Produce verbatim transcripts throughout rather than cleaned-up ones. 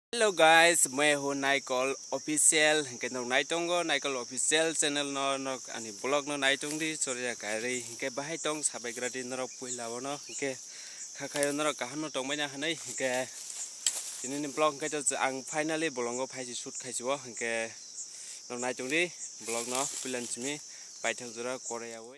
Hello guys, moi ho Naikol Official, hingke norok naitongo Naikol Official channel no, norok ani vlog no naitung di, choriya kari, hingke bahai tong sabai gra di norok puila bono, hingke kha khayo norok kaham no tongmani hinui, hingke tini ni vlog hingke to ang finally bolongo phai si shoot khai si o, hingke norok naitung di vlog no puila ni simi paithak jora korea oi.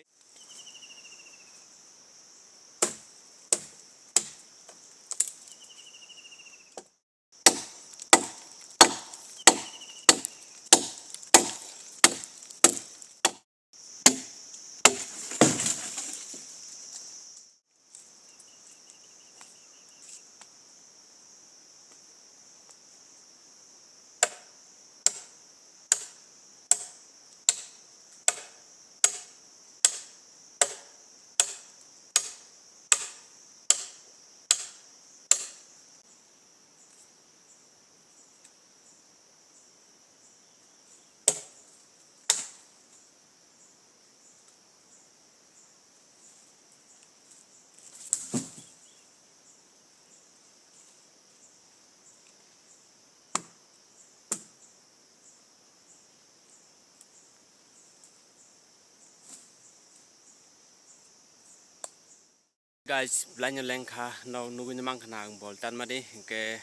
Guys, belai no lengkha, no nugui no mankha na ang bol tanmani, hingke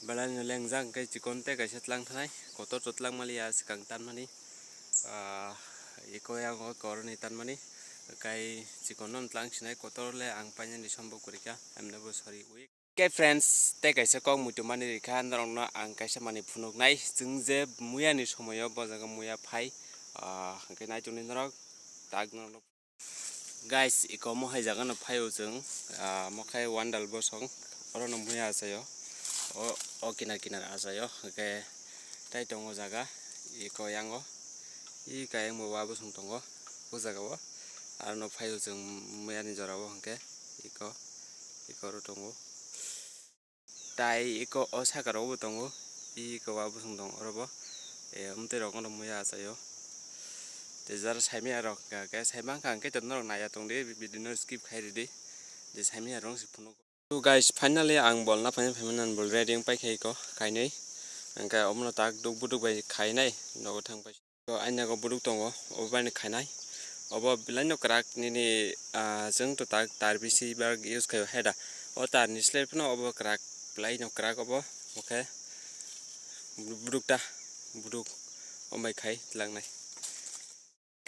belai no lengjak, hingke chikon tei kaisa tlang thanai, kotor to tlang maliya, swkang tanmani, ah, eko yang o koroni tanmani, kai chikon no tlang sinai, kotor le ang painani sombo kwrwikha, emne bo sori weak. Khe friends, tei kaisa kok muitu mani rikha, norokno ang kaisa manwi phunuknai. Chwng je muya ni somoyo bo jaga muya phai, ah, hwnkhe naitukni norok tak norokno. Guys, iko mohai jaga no phaio chwng, ah, mokhai wandal bosong, oro no muya achaio, o, o kinar kinar achaio, hwnkhe tai tongo jaga, iko yango, i kayang bo wa bosong tongo, o jaga o, aro no phaio chwng muya ni jora o hwnkhe. Iko, iko oro tongo. Tai iko o saka rogo bo tongo. Iko wa bosong tong oro bo. E, amtwi rok no muya achaio. Te jara saimaya rok hwnkha khe saimang kha hwnkhe norok naiya tong di, video no skip khai ridi. Je saimaya rok se phunuk. So guys, finally ang bol na phai phai mani bol ready wng paikha iko kainwi. Hwnkhe omono tak duk buduk bai khainai nogo thang pai. To aini nogo buduk tongo, obo bai khainai. Obo belai no kwrak nini, ah, chwng to tak tar bisi bar use khaio hai da. O tar ni slai phano obo kwrak, belai no kwrak obo, oke. Buduk ta, buduk, omai khai tlangnai.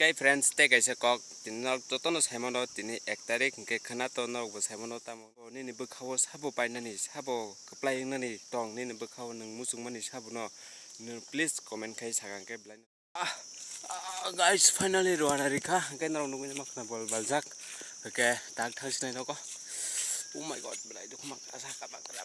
Khe friends, tei kaisa kok, tini norok jotono saimano, tini ek tarik hwnkhe khwna to norokbo saimano, tamo nini bwkhao sabo painani, sabo kwplai wngnani tong nini bwkhao, nwng muchungmani sabono, nwng please comment khai sakang khe belai. Ah, ah, guys, finally rwna rikha, hwnkhe norok nugui ma khwna bol baljak, hwnkhe tak thang sinai nogo. Oh my God, belai dukhu ma kasa kaba kala.